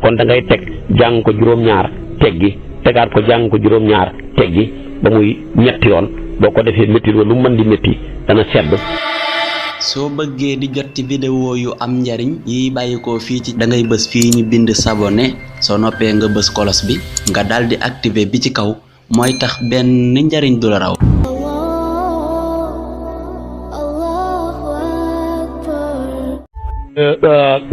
kon da ngay teg jàng ko juróom-ñaar teggi tegaat ko jàng ko juróom-ñaar teggi ba muy ñetti yoon boo ko defee métti lu mën di métti dana sedd. soo bëggee di jot ci vidéo yu am njariñ yi bàyyikoo fii ci da ngay bës fii ñu bind s'abonner soo noppee nga bës kolos bi nga daldi activer bi ci kaw mooy tax benn njariñ du la raw.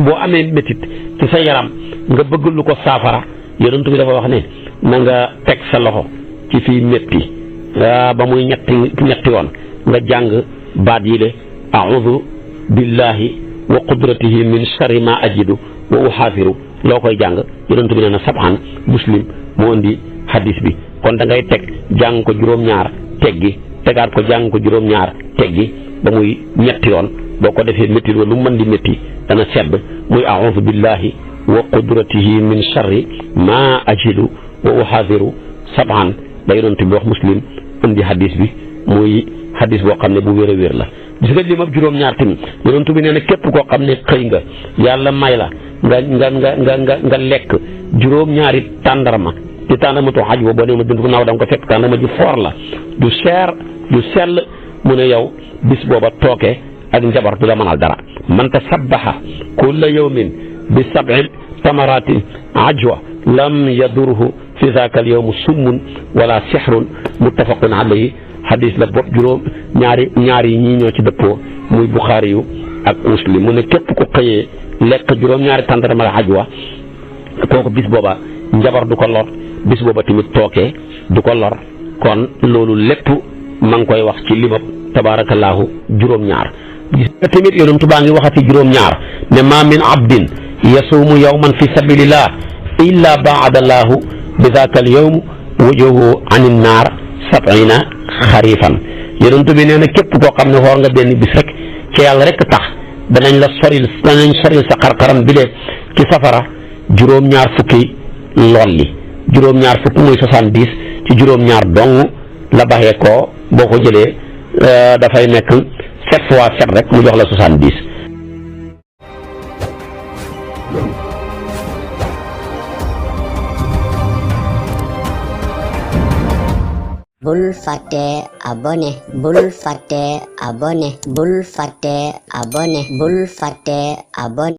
boo amee métit ci sa yaram nga bëgg lu ko saafara yonent bi dafa wax ne na nga teg sa loxo ci fii métti ba muy ñetti yoon nga jàng baat yi de a'udhu billahi wa qudratihi min sharri ma ajidu wa uhafiru loo koy jàng yonent bi nee na sab'an muslim moo indi hadis bi kon da ngay teg jàng ko juróom-ñaar teggi tegaat ko jàng ko juróom-ñaar teggi ba muy ñetti yoon boo ko defee métti lu mën di métti dana sedd muy a'udhu billahi wa qudratihi min sharri ma ajidu wa uhafiru sab'an ba yonent bi wax muslim indi hadis bi muy hadis boo xam ne bu wér a wér la. gis nga lim ab juróom-ñaar tamit yonent bi nee na képp koo xam ne xëy nga yàlla may la nga lekk juróom-ñaari tàndarma ci tàndarmatu xaj boo nee ma dund naaw da nga ko fekk tàndarma ji foor la du cher du sell mu ne yow bis booba tooke ak njabar du la mënal dara man tasabbaha kulla yawmin bi sab'i tamaratin ajwa lam yadurhu fi zaaka al yawm summun wala sihrun muttafaqun alayhi hadis la bopp juróom ñaari yi ñii ñoo ci dëppoo muy Buxaari yu ak Muslim mu ne képp ku xëyee lekk juróom-ñaari tàndarma la ajwa kooku bis booba njabar du ko lor bis booba tamit tooke du ko lor kon loolu lépp ma ngi koy wax ci limab tabaarakallaahu juróom-ñaar. gis nga tamit yonent baa ngi waxati juróom-ñaar ne ma min abdin yasuumu yawman fi sabilillah illa baadallahu bi zaaka al yawm wujuhu anin naar sab'ina xarifan yonent bi nee na képp koo xam ne xoor nga benn bis rek ci yàlla rek tax danañ soril sa xarxaram bi lee ci safara juróom-ñaar fukki lolli juróom-ñaar fukk muy 70 ci juróom-ñaar dong la baxee ko boo ko jëlee dafay nekk 7 fois 7 rek mu jox la 70. bul fàtte abonné bul fàtte abonné bul fàtte abonné bul fàtte abonné